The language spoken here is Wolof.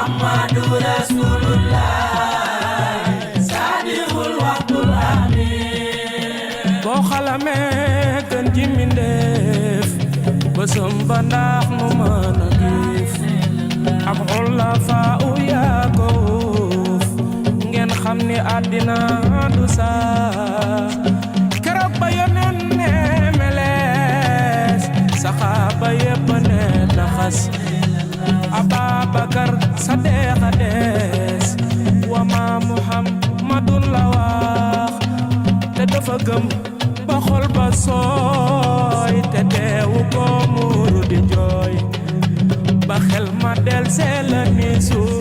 محمد رسول الله صادق الوعد الأمين boo xalamee gën ji mindeef bësëm ba ndax mu mën a giif ak xulafaa u yaa ko wuuf ngeen xam ni àddina du saa keroog ba yoneen ne melees saxaaba yépp ne taxas Ababakar Sadeqa des wama Muhammadun la wax te dafa gëm ba xol ba sooy te teewu ko muuru di jooy ba xel ma del seel ni suuf